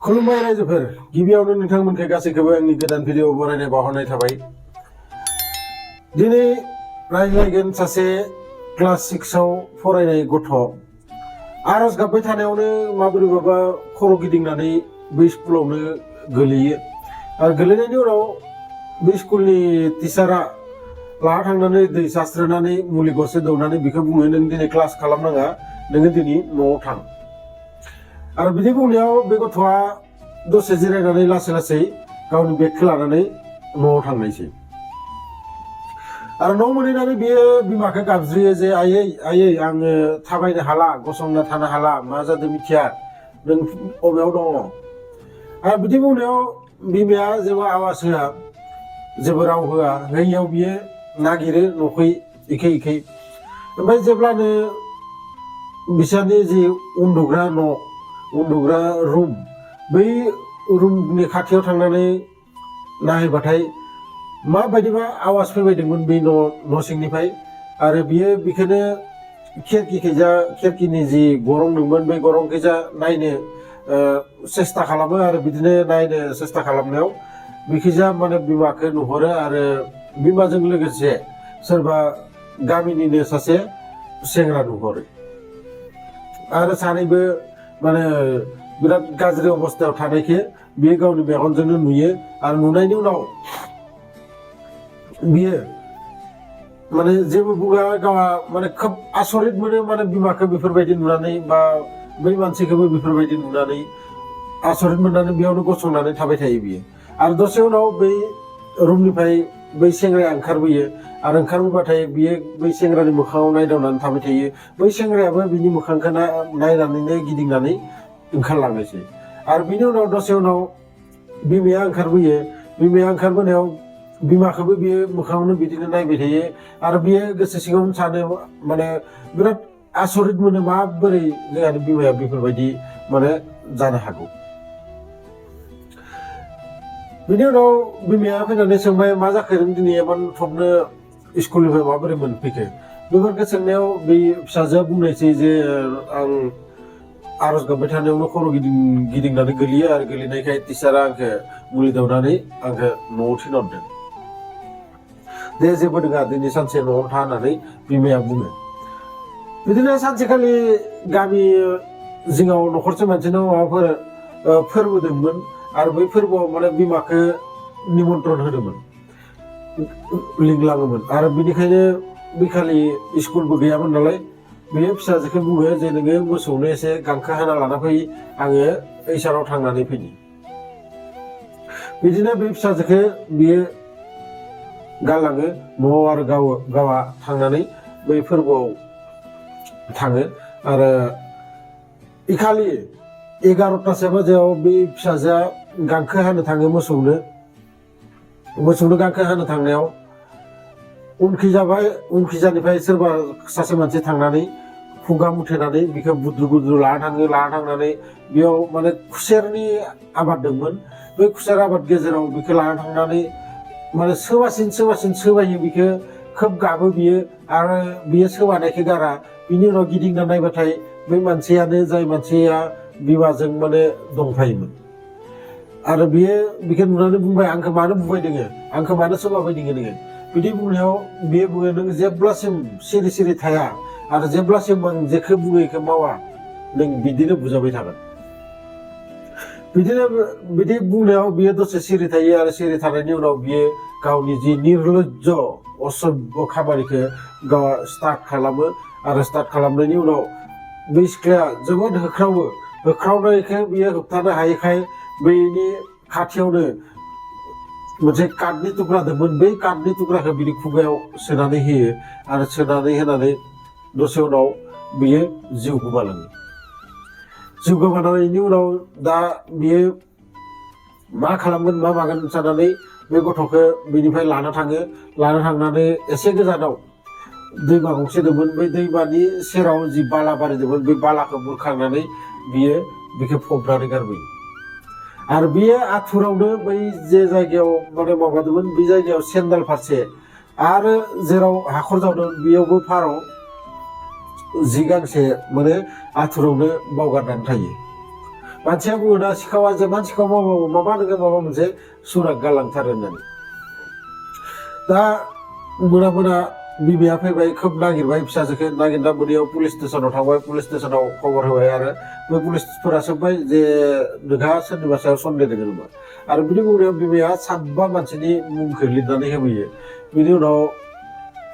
खुलुमबाय रायजोफोर गिबियावनो नोंथांमोनखौ गासैखौबो आंनि गोदान भिडिअ बरायनाय बावहरनाय थाबाय। दिनै रायज्लायगोन सासे क्लास 6 आव फरायनाय गथ' आरज गाबबाय थानायावनो माबोरैबाबा खर' गिदिंनानै बै स्कुलावनो गोलैयो आरो गोलैनायनि उनाव बै स्कुलनि टिचारा लाना थांनानै दै सास्रोनानै मुलि गरसे दौनानै बिखौ बुङो नों दिनै क्लास खालामनाङा नोङो दिनै न'आव थां। आरो बिदि बुंनायाव बे गथ'आ दसे जिरायनानै लासै लासै गावनि बेगखौ लानानै न'आव थांनायसै। आरो न' मोनहैनानै बियो बिमाखौ गाबज्रियो जे आयै आयै आङो थाबायनो हाला गसंना थानो हाला मा जादों मिथिया नों बबेयाव दङ। आरो बिदि बुंनायाव बिमाया जेबो आवाज होआ जेबो राव होआ होयैयाव बियो नागिरो न'खै इखै इखै ओमफ्राय जेब्लानो बिसोरनि जि उन्दुग्रा न' उन्दुग्रा रुम बै रुमनि खाथियाव थांनानै नायहैबाथाय माबायदिबा आवाज फैबायदोंमोन बै न' सिंनिफ्राय आरो बियो बेखौनो खिरखिनि जि गरं दंमोन बै गरंखैजा नायनो सेस्था खालामो आरो बिदिनो नायनो सेस्था खालामनायाव बिखैजा माने बिमाखौ नुहरो आरो बिमाजों लोगोसे सोरबा गामिनिनो सासे सेंग्रा नुहरो आरो सानैबो माने बिराद गाज्रि अबस्थायाव थानायखौ बियो गावनि मेगनजोंनो नुयो आरो नुनायनि उनाव बियो माने जेबो बुङा गावहा माने खोब आसरित मोनो माने बिमाखौ बेफोरबायदि नुनानै बा बै मानसिखौबो बेफोरबायदि नुनानै आसरित मोननानै बेयावनो गसंनानै थाबाय थायो बियो। आरो दसे उनाव बै रुमनिफ्राय बै सेंग्राया ओंखारबोयो आरो ओंखारबोबाथाय बियो बै सेंग्रानि मोखाङाव नायदावनानै थाबाय थायो। बै सेंग्रायाबो बिनि मोखांखौ नायनानैनो गिदिंनानै ओंखारलांनोसै आरो बिनि उनाव दसे उनाव बिमाया ओंखारबोयो। बिमाया ओंखारबोनायाव बिमाखौबो बियो मोखाङावनो बिदिनो नायबाय थायो आरो बियो गोसो सिङावनो सानो माने बिराद आसरित मोनो माबोरै जोंहानि बिमाया बेफोरबायदि माने जानो हागौ। बिनि उनाव बिमाया फैनानै सोंबाय मा जाखो नों दिनै इमान थबनो स्कुलनिफ्राय माबोरै मोनफैखो बेफोरखौ सोंनायाव बै फिसाजोआ बुंनायसै जे आं आरज गाबबाय थानायावनो खर' गिदिंनानै गोलैयो आरो गोलैनायखाय टिचारा आंखौ मुलि दौनानै आंखौ न'आव थिनहरदों दे जेबो नङा दिनै सानसे न'आव था होननानै बिमाया बुङो। बिदिनो सानसेखालि गामि जिङाव न'खरसे मानसिनाव माबाफोर फोरबो दंमोन आरो बै फोरबोआव माने बिमाखौ निमन्त्रन होदोंमोन लिंलाङोमोन आरो बिनिखायनो बैखालि स्कुलबो गैयामोन नालाय बेयो फिसाजोखौ बुङो जे नोङो मोसौनो एसे गांखो हाना लाना फै आङो ओइसाराव थांनानै फैनि। बिदिनो बे फिसाजोखौ बियो गालाङो न'आव आरो गावहा थांनानै बै फोरबोआव थाङो आरो इखालि 11तासो बाजियाव बे फिसाजोआ गांखो हानो थाङो मोसौनो गांखो हानो थांनायाव उनखिजानिफ्राय सोरबा सासे मानसि थांनानै खुगा मुथेनानै बिखौ बुद्रु बुद्रु लाना थांनानै बेयाव माने खुसेरनि आबाद दंमोन बै खुसेर आबाद गेजेराव बिखौ लाना थांनानै माने सोबासिन सोबायो बिखौ खोब गाबो बियो आरो बियो सोबानायखौ गारा। बिनि उनाव गिदिंना नायबाथाय बै मानसियानो जाय मानसिया बिमाजों माने दंफायोमोन आरो बिखौ नुनानै बुंबाय आंखौ मानो बुंबाय दोङो आंखौ मानो सोबाबाय दोङो नोङो बिदि बुंनायाव बियो बुङो नों जेब्लासिम सिरि सिरि थाया आरो जेब्लासिम आं जेखौ बुङो बेखौ मावा नों बिदिनो बुजाबाय थागोन। बिदि बुंनायाव बियो दसे सिरि थायो आरो सिरि थानायनि उनाव बियो गावनि जि निर्लज्ज असभ्य खामानिखौ गावहा स्टार्ट खालामो आरो स्टार्ट खालामनायनि उनाव बै सिख्लाया जोबोद होख्रावनायखौ बियो होबथानो हायैखाय बैनि खाथियावनो मोनसे काटनि थुख्रा दंमोन बै काटनि थुख्राखौ बिनि खुगायाव सोनानै होयो आरो सोनानै होनानै दसे उनाव बियो जिउ गोमालाङो। जिउ गोमानायनि उनाव दा बियो मा खालामगोन मा मागोन साननानै बे गथ'खौ बिनिफ्राय लाना थांनानै एसे गोजानाव दैमा गंसे दंमोन बै दैमानि सेराव जि बालाबारि दंमोन बे बालाखौ बुरखांनानै बिखौ फबनानै गारबोयो आरो बेयो आथुरावनो बै जे जायगायाव माने माबादोंमोन बे जायगायाव सेन्दाल फारसे आरो जेराव हाखर जावदों बेयावबो फाराव जि गांसे माने आथुरावनो बावगारनानै थायो। मानसिया बुङो ना सिखावा जेमान सिखाव मावबाबो माबा नोङो माबा मोनसे सुराग गालांथारो होननानै दा मोना मोना बिमाया फैबाय खोब नागिरबाय फिसाजोखौ नागिरना मोनायाव पुलिस स्टेसनाव थांबाय पुलिस स्टेसनाव खबर होबाय आरो बे पुलिसफोरा सोंबाय जे नोंहा सोरनिबा सायाव सन्देह दङ नामा आरो बिनि बुंनायाव बिमाया 7 मानसिनि मुंखौ लिरनानै होबोयो बिनि उनाव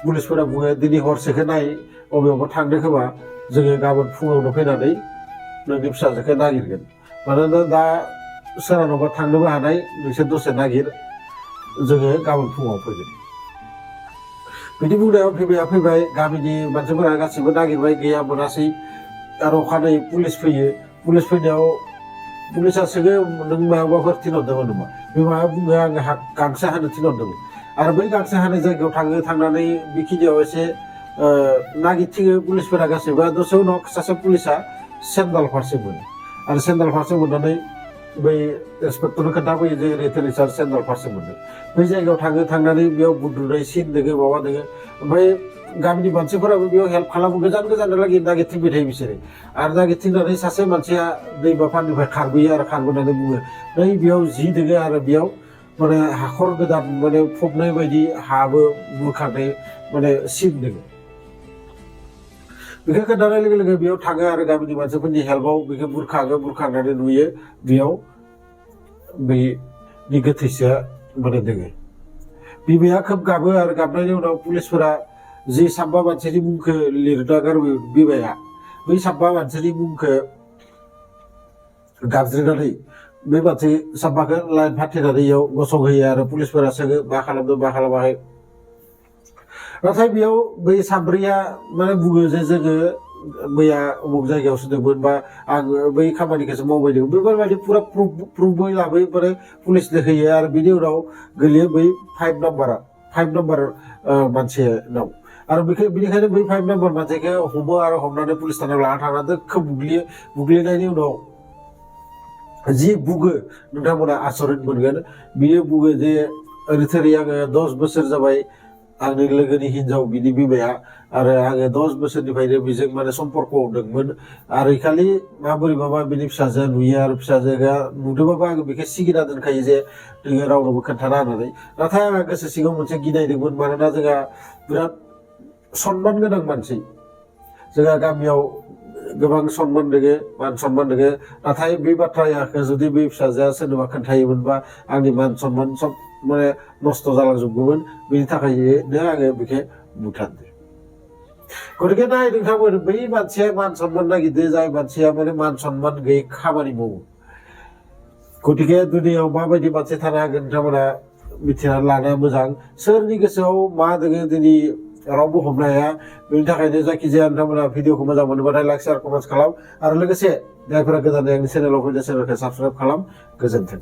पुलिसफोरा बुङो दिनै हरसेखौ नाय बबेयावबा थांदो खोमा जोङो गाबोन फुङावनो फैनानै नोंनि फिसाजोखौ नागिरगोन मानोना दा सोरनावबा थांनोबो हानाय नोंसोर दसे नागिर जोङो गाबोन फुङाव फैगोन बिदि बुंनायाव बिमाया फैबाय गामिनि मानसिफोरा गासिबो नागिरबाय गैया मोनासै आरो अखानायै पुलिस फैयो पुलिस फैनायाव पुलिसा सोङो नों माबाफोर थिनहरदोंमोन नामा बिमाया बुङो आङो गांसो हानो थिनहरदोंमोन आरो बै गांसो हानाय जायगायाव थांनानै बेखिनियाव एसे नागिरथिङो पुलिसफोरा गासैबो दसे उनाव सासे पुलिसा सेन्दाल फारसे मोनो आरो सेन्दाल फारसे मोननानै बै इन्सपेक्टरनो खोन्थाफैयो जे रिटेन सार सेन्दाल फारसे मोनदों बै जायगायाव थांनानै बेयाव बुद्रुनाय सिन दोङो माबा दोङो ओमफ्राय गामिनि मानसिफोराबो बेयाव हेल्प खालामो गोजानहालागै नागिरथिंबाय थायो बिसोरो आरो नागिरथिंनानै सासे मानसिया दैमा फारनिफ्राय खारबोयो आरो खारबोनानै बुङो नै बेयाव जि दोङो आरो बेयाव माने हाखर गोदान माने फबनाय बायदि हाबो बुरखांनाय माने सिन दोङो बेखौ खोन्थानाय लोगो लोगो बेयाव थाङो आरो गामिनि मानसिफोरनि हेल्पआव बेखौ बुरखांनानै नुयो बेयाव बेनि गोथैसोआ माने दोङो बिमाया खोब गाबो आरो गाबनायनि उनाव पुलिसफोरा जि 7 मानसिनि मुंखौ लिरना गारबोयो बिमाया बै 7 मानसिनि मुंखौ गाबज्रिनानै बे मानसि 7खौ लाइन फाथिनानै इयाव गसंहोयो आरो पुलिसफोरा सोङो मा खालामदों मा खालामाखै नाथाय बेयाव बै 4या माने बुङो जे जोङो मैया अमुक जायगायावसो दंमोन बा आं बै खामानिखौसो मावबाय दं बेफोरबायदि पुरा प्रुफै लाबोयो माने पुलिसनो होयो आरो बिनि उनाव गोलैयो बै 5 नाम्बार मानसिनाव आरो बेनिखायनो बै 5 नाम्बार मानसिखौ हमो आरो हमनानै पुलिस थानायाव लाना थांनानै दोखो बुग्लिनायनि उनाव जि बुङो नोंथांमोना आसरित मोनगोन बियो बुङो जे ओरैथोरै आङो 10 बोसोर जाबाय आंनि लोगोनि हिनजाव बिनि बिमाया आरो आङो 10 बोसोरनिफ्रायनो बेजों माने सम्पर्कआव दंमोन आरो खालि माबोरैबाबा बिनि फिसाजोआ नुयो आरो फिसाजोआ नुदोंबाबो आङो बेखौ सिगिना दोनखायो जे नोङो रावनोबो खोन्थाना होननानै नाथाय आंहा गोसो सिङाव मोनसे गिनाय दंमोन मानोना जोंहा बिराद सनमान गोनां मानसि जोंहा गामियाव गोबां सनमान दोङो मान सनमान दोङो नाथाय बे बाथ्राखौ जुदि बे फिसाजोआ सोरनोबा खोन्थायोमोनबा आंनि मान सनमान सब माने नस्थ' जालांजोबगौमोन बेनि थाखायनो आङो बेखौ बुथारदो गतिके नाय नोंथांमोन बै मानसिया मान सनमान नागिरदो जाय मानसिया माने मान सनमान गैयै खामानि मावो गतिके दुनियाव माबायदि मानसि थानो हागोन नोंथांमोना मिथिना लानाया मोजां सोरनि गोसोआव मा दोङो दिनै रावबो हमनो हाया बेनि थाखायनो जायखिजाया नोंथांमोना भिडिअखौ मोजां मोनोबाथाय लाइक शेयार कमेन्ट खालाम आरो लोगोसे जायफोरा गोदानै आंनि चेनेलाव फैदों चेनेलखौ साबस्क्राइब खालाम गोजोन्थों।